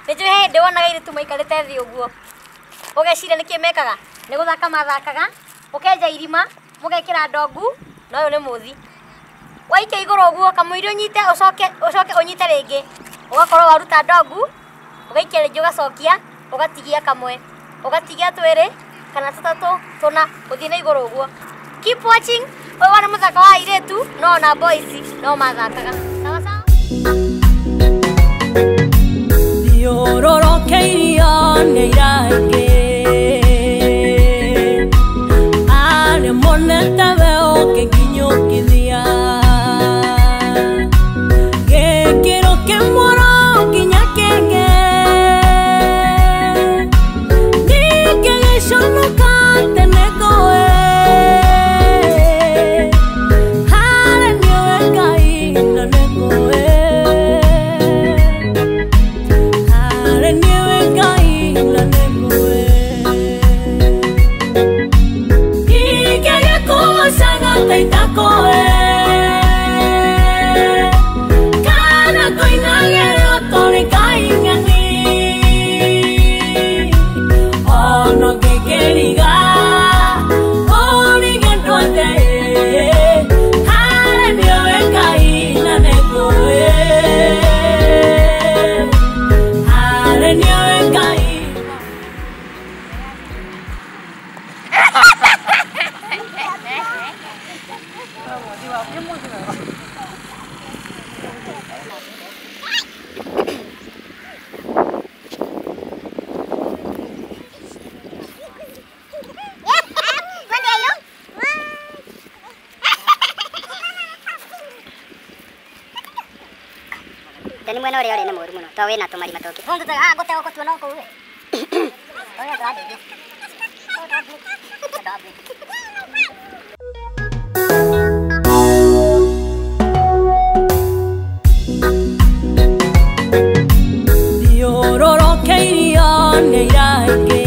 Nĩnjũĩ he hĩndĩ wonaga airĩtu maikarĩte thĩ ũguo. Ũgeciria nĩkĩ mekaga? Nĩ gũthaka mathakaga, ũkenja irima, mũgekĩra ndongu, na ũyũ nĩ mũthi. Waikia igũrũ ũguo kamũira ũnyite ũcoke ũcoke ũnyite rĩngĩ. Ũgakorwo waruta ndongu, ũgaikia rĩngĩ ũgacokia, ũgatigia kamwe. Ũgatigia twĩrĩ kana tũtatũ tũna gũthiĩ na igũrũ ũguo. Keep watching. Ũyũ warĩ mũthako wa airĩtu no ona boys no mathakaga. Sawa sawa. Thiũrũrũkĩirio nĩ iraingĩ arĩa monete we ũkĩnginyũkithia gĩkĩro kĩmwe nginya kĩngĩ ningĩ gĩconoka tene ngũĩ harĩa nĩwe Ngai na nĩngũĩ harĩa nĩwe Ngai na nĩngũĩ ingĩgĩkũgocaga ta itakũĩ kana kũinagĩrĩra tũrĩ Ngai ng'eni ona ngĩkĩriga ũrige ndwathe harĩa nĩwe Ngai na nĩngũĩ harĩa nĩwe Ngai. Tani mwena ũrĩa ũrĩ nĩ mũũru mũno to wĩna tũmarima tũngĩ. Ngũte gũkũ tuona kũu we. Ũrĩa ndĩrandeithia. Thiũrũrũkĩirio nĩ iraingĩ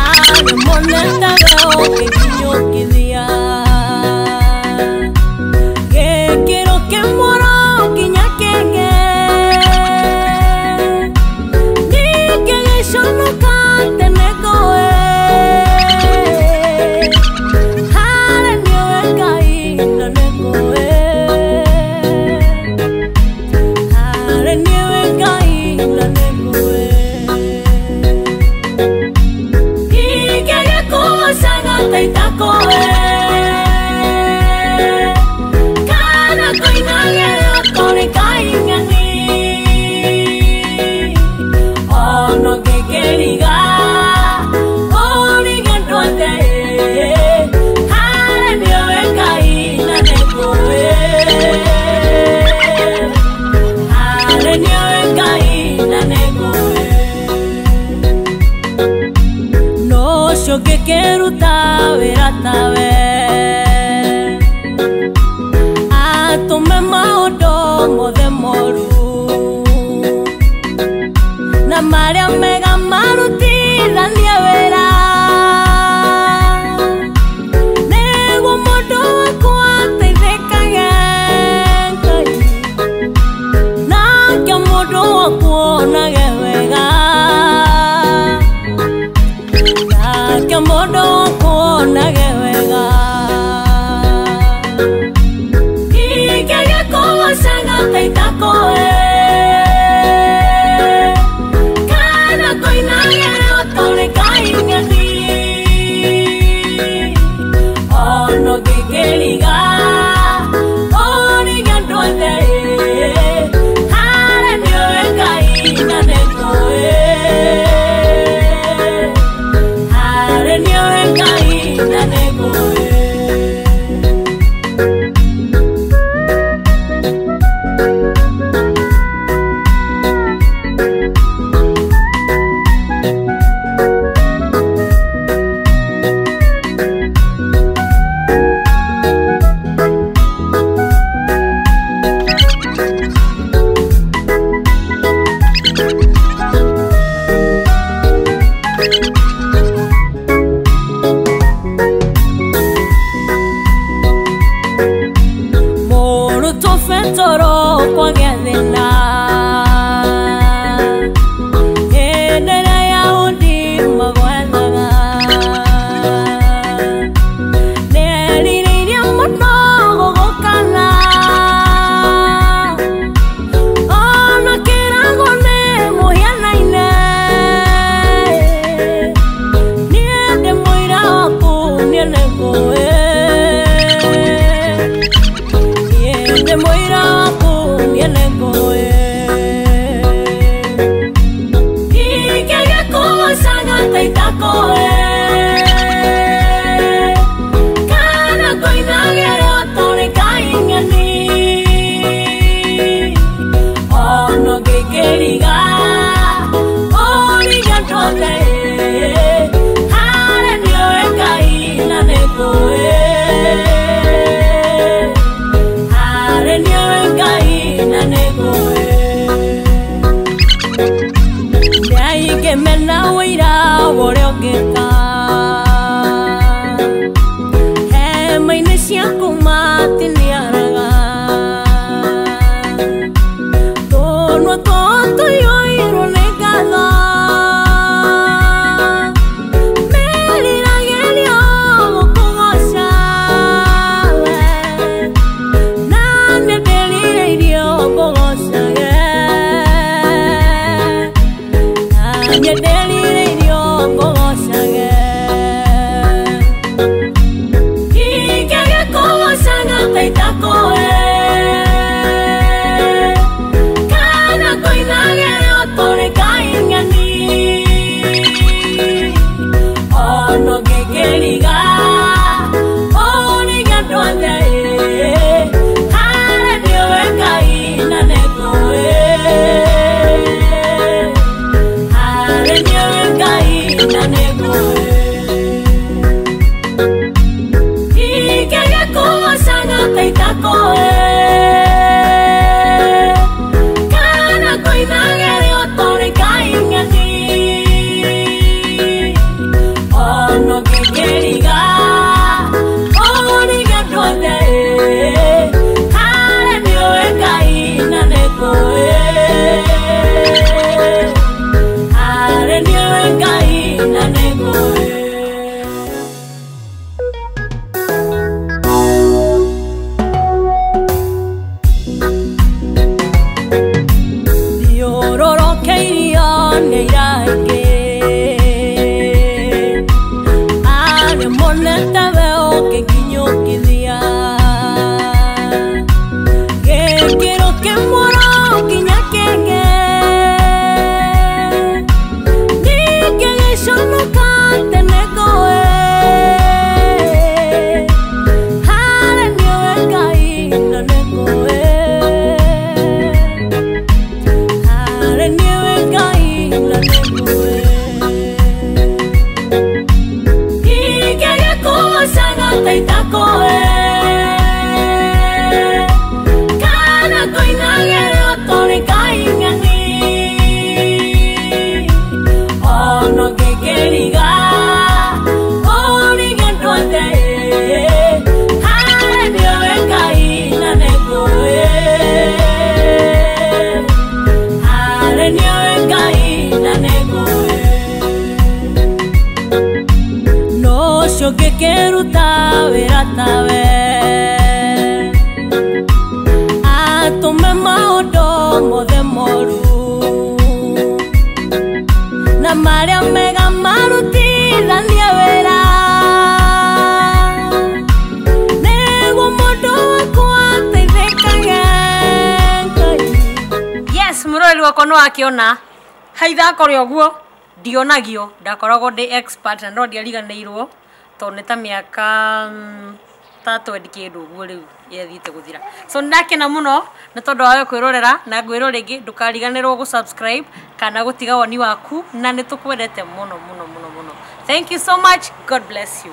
arĩa monete we ũkĩnginyũkithia gĩkĩro kĩmwe nginya kĩngĩ ningĩ gĩconoka tene ngũĩ harĩa nĩwe Ngai na nĩngũĩ harĩa nĩwe Ngai na nĩngũĩ ingĩgĩkũgocaga ta itakũĩ kana kũinagĩrĩra tũrĩ Ngai ng'eni ona ngĩkĩriga ũrige ndwathe harĩa nĩwe Ngai na nĩngũĩ harĩa nĩwe Ngai na nĩngũĩ no ũcio ngĩkĩruta wĩra tawe atũme maũndũ mothe moru na marĩa mega marutithanie wĩra nĩguo mũndũ wakwa ateithĩkage Ngai nake mũndũ wakwa onage wega nake mũndũ wakwa onage wega ingĩgĩkũgocaga ta itakũĩ kana kũinagĩrĩra tũrĩ Ngai ng'eni ona ngĩkĩriga ũrige ndwathe harĩa nĩwe Ngai na nĩngũĩ harĩa nĩwe Ngai na nĩngũĩ. Mũrutwo Petero kwagĩa thĩna ta itakoe kana koinagere otore kaing'ani ono ngĩkĩriga ũriga andũ othe harĩa nĩũĩ Ngai na nĩngũĩ harĩa nĩũĩ Ngai na nĩngũĩ. Thiũrũrũkĩirio nĩ iraingĩ arĩa monete we ũkĩnginyũkithia gĩkĩro kĩmwe nginya kĩngĩ ningĩ gĩconoka tene ngũĩ harĩa nĩũĩ Ngai na nĩngũĩ harĩa nĩũĩ Ngai na nĩngũĩ ingĩgĩkũgocaga ta itakoe kana kũinagĩra ũtũrĩ kaing'ani ono ngĩkĩriga ũriga andũ othe harĩa nĩũĩ Ngai na nĩngũĩ harĩa nĩũĩ Ngai na nĩngũĩ no ũcio ngĩkĩruta wĩra tawe atũme maũndũ mothe moru na marĩa mega marutithanie wĩra nĩguo mũndũ wakwa ateithĩkage Ngai. Yes, mũroreri wakwa no akĩona ha ithako rĩa ũguo ndionagio ndakoragwo ndĩ expert na no ndiariganĩirwo tondũ nĩ ta mĩaka ta 20 kĩndũ ũguo rĩu yathiĩte gũthira. So nĩndakena mũno nĩ tondũ wa we kwĩrorera na ngwĩrwo rĩngĩ ndũkariganĩrwo gũ subscribe kana gũtiga woni waku na nĩ tũkwendete mũno mũno mũno mũno. Thank you so much. God bless you.